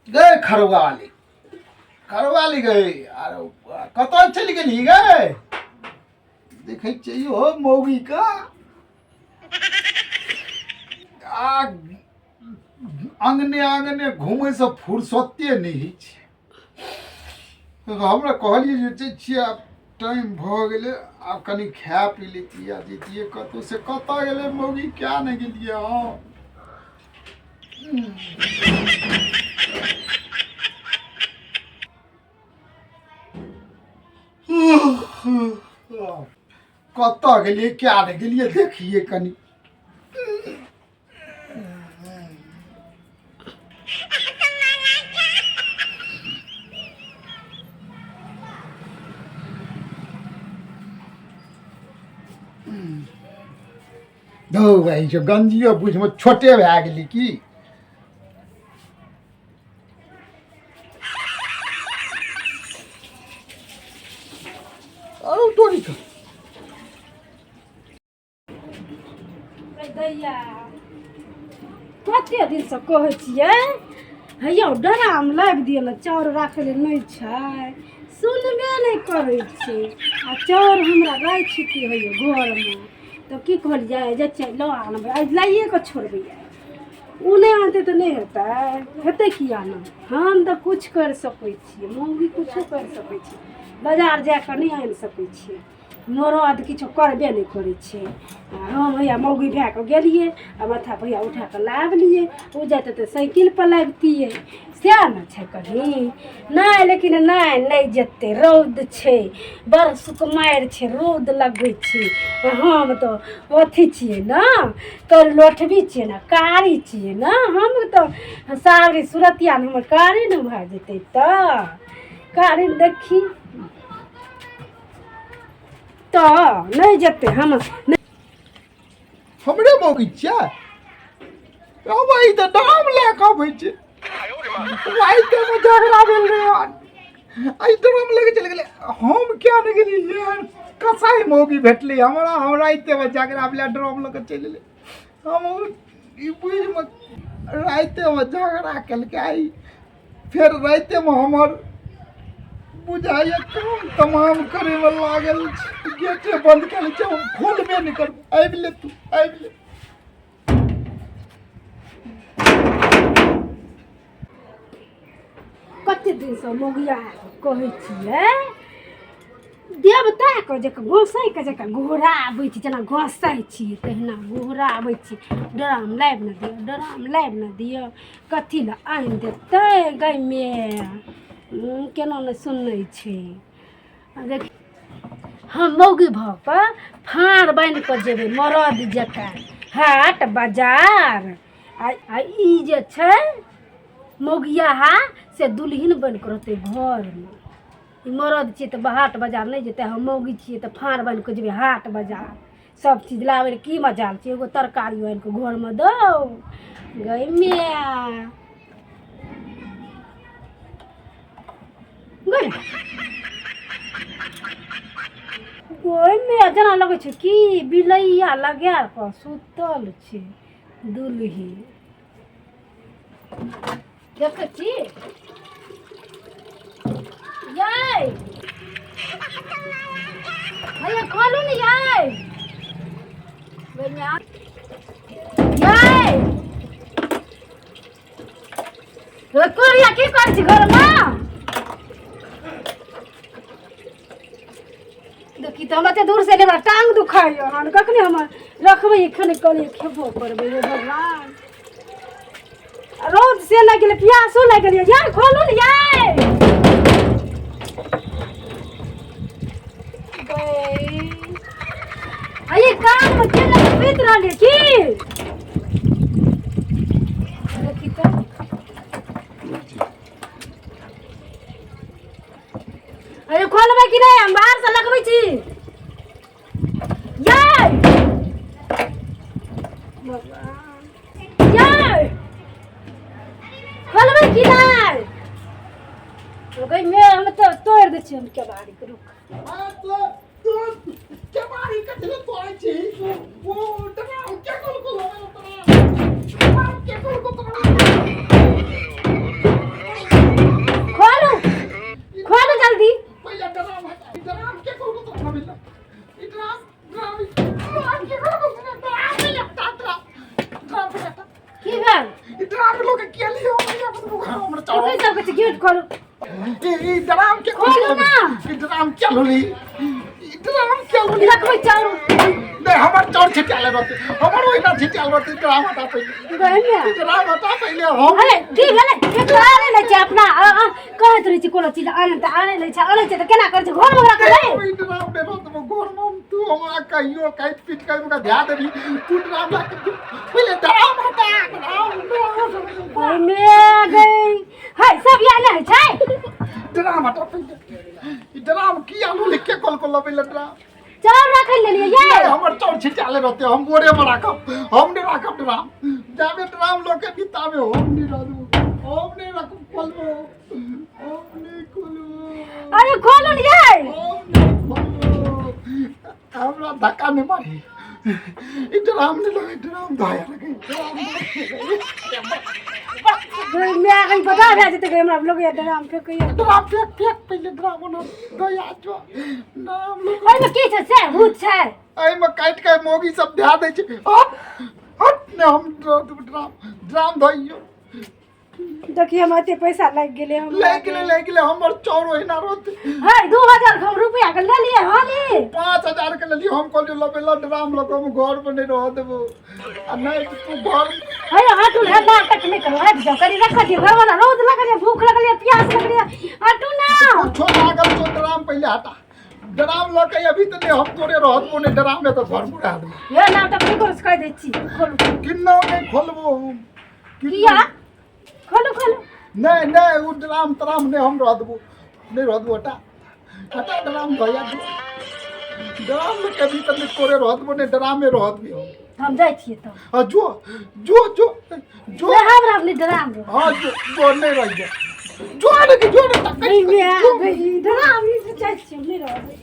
गए खरवाली खरवाली गए आरो कतऽ चलि गेली गए देखै छियै हो मौगी का आ अङ्गने अङ्गने घुमैसँ फुर्सते नहि होइ छै हमरा कहलियै जे जाइ छियै आब टाइम भऽ गेलै आब कनि खाय पी लैतियै आ जैतियै कतहु से कतऽ गेलै मौगी किया नहि गेलियै हँ। कतऽ गेलियै किया नहि गेलियै देखियै कनि। धौ भाइ जो गंजियो बुझमे छोटे भए गेली की। अरे तोरी का दैया कते दिनसँ कहै छियै हैयौ डराम लाबि दिअ ने, चाउर राखै लए नहि छै, सुनबे नहि करै छै। आ चाउर हमरा राखि की होइए घरमे? तऽ की कहलियै जे छियै लऽ आनबै, आइ लाइए कऽ छोड़बै। आइ ओ नहि आनतै तऽ नहि हेतै, हेतै किया नहि? हम तऽ किछु करि सकै छियै, मौगी किछो करि सकै छै, बाजार जा कऽ नहि आनि सकै छियै। मरद किछो करबे नहि करै छै। आ हम हैया मौगी भए कऽ गेलियै आ माथा पर हैया उठा कऽ लाबलियै। ओ जैतै तऽ साइकिलपर लाबितियै, सएह ने छै कनि। नहि, लेकिन नहि नहि जेतै, रौद छै, बड़ सुकुमारि छै, रौद लगै छै। आ हम तऽ अथी छियै ने, तर लोठबी छियै ने, कारी छियै ने हम तऽ। सावरी सुरतिया ने हमर कारी ने भए जेतै, तऽ कारी देखी तऽ नहि जेतै हम। हमरे मौगी छियै अबै तऽ दाम लए कऽ अबै छै। रातिमे झगड़ा भेल रहै हन, एहि ड्रम लऽ कऽ चलि गेलै। हम किया नहि गेलियै? एहन कसाइ मौगी भेटलै हमरा। हम रातिमे झगड़ा भेलै, ड्रम लऽ कऽ चलि गेलै। हम ई बुझिमे रातिमे झगड़ा केलकै, आइ फेर रातिमे हमर बुझाइए काम तमाम करैमे लागल छै। गेटे बन्द कए लै छै, हम खोलबे नहि करबै। आबि ले तू, आबि ले। कते दिनसँ मौगिया कहै छियै देवताके जे गोसाइके जकाँ गोहराबै छी, जेना गोसाइ छियै तहिना गोहराबै छी, ड्राम लाबि ने दिअ, ड्राम लाबि ने दिअ। कथी लए आनि देतै गायमे? केना नहि सुनै छै। देख, हम मौगी भऽ कऽ फाँड़ बान्हि कऽ जेबै मरद जकाँ हाट बाजार, आ ई जे छै मौगियाहा से दुलहिन बनि कऽ रहतै घरमे। ई मरद छियै तऽ हाट बाजार नहि जेतै, हम मौगी छियै तऽ फाँड़ बान्हि कऽ जेबै हाट बाजार सब चीज लाबै लए। की मजाल छै एगो तरकारी आनि कऽ घरमे दौ? गै माय गै, ओहिमे जेना लगै छै कि बिलैया लगा कऽ सुतल छै दुलही। देखै छी यै, हैया खोलू ने यै, गैया यै। कोरिया की करै छी घरमे? देखी तऽ हम एते दूर से एलियै, हमरा टांग दुखाइए हन। कखने हम रखबै एखन कहलियै खेबो करबै। हे भगवान, रौद से लागि गेलै, प्यासो लागि गेलै। यार खोलू ने यार। अये कान घरमे के लऽ कऽ सुति रहलियै की? देखी तऽ। अरे खोलबै कि नहि? हम बाहरसँ लगबै छी। यै भगवान, यै खोलबै कि नहि? गई मे हम तऽ तोड़ि दै छियै हम केबाड़ी के, रुक। केबाड़ी कथी लए तोड़ै छी? ओ डराम के कोल कोल तोरा के कोल को तोरा? खोलू, खोलू जल्दी। पहिले डराम हटा। डराम के कोल को तोरा मिलला? ई डराम डराम डराम के कोल को तोरा? डराम नहीं हटा, डराम डराम नहीं हटा। की भेल? ई डराम लोग के लियो हमरा तू की सब कहै छै? गेट खोलू। ई ई डराम के खोलू ना। ई डराम क्या लोली? ई डराम क्या लोली? रखबै चाउर। नहीं, हमर चाउर छिटियाले रहते, हमर ओहिना छिटियाल रहते। डराम हटा पहिले। गई मे ई डराम हटा पहिले हम। अरे की भेलै? केकरो आनै नहि छै अपना। आ, आ, कहैत रहै छै कोनो चीज आनै तऽ आनै नहि छै। आनै छै तऽ केना करै छै? घरमे राखै नहि। ई डराम नहि रहत घर में। तू हमरा कहियो काटि पीट के हमरा ध्यान देबी? तू डराम ला के पहिले डराम हटा, डराम डराम। ओहिमे गई है सब इएह नहि होइ छै। डराम हटा पहिले। ई डराम की आलू लिख के कल को लबै ले डराम? चाउर राखै लेलियै यै। नहीं, हमर चाउर छिटियाले रहते, हम बोरे में राखब। हम नहीं राखब ड्राम। जाबे ड्राम लोके भी ताबे हम नहीं रहबो, हम नहीं राखब। खोलबो, हम नहीं खोलबो। अरे खोलू ने यै। हम नहीं खोलबो, हमरा धक्का नहीं मारी। ई ड्राम नहीं लगे, ड्राम धाया लगे, ड्राम। गई मैं गई, बता भए जेतै गई। हमरा लोग ड्राम फेकैया। ड्राम फेंक, फेंक पहिले ड्राम ओना दया जो नाम लोग। एहिमे की छै से? भूत छै? एहिमे काटि के मौगी सब ध्यान दै छै। हट हट ने, हम ड्राम ड्राम धइयो। देखिए, हम एते पैसा लागि गेलै हम। लागि गेलै, लागि गेलै। हमर चाउर ओहिना रहतै। है 2000 के हम रुपया के लेलियै हाली। 5000 के लेलियै। हम कहलियै लबे ला ड्राम लऽ कऽ, हम घर पर नहि रहऽ देबो आ नहि तू घर। है हटू ने, नाटक नहि करू, हटि जाउ कनि। रखऽ दियौ घरवाला, रौद लगल यऽ, भूख लगल यऽ, प्यास लगल यऽ, हटू ना। कुछो लागल छौ, ड्राम पहिले हटा। ड्राम लऽ के अभी तऽ नहि हम तोरे रहऽ देबो नहि। ड्राम मे तऽ घर मुड़ा देबो। ये नाटक नहि करू से कहि दै छी, खोलू। किन्नौ नहि खोलबो हम। किया? खोलू, खोलू। नहि नहि, ओ ड्राम त्राम नहि हम रह देबो, नहि रह देबो। हटा, हटा ड्राम। भैया, ड्राम मे कभी तऽ नहि तोरे रह देबो नहि, ड्रामे रह देबी हम। हम जाइ छियै तऽ। हाँ, जो जो जो जो। नहि, हमरा नहि डराम रो। हाँ, जो जो, नहीं रह जा, जो नहीं, जो नहीं। नहीं, मैं गई डराम, जाइ छियै, नहि रहबै।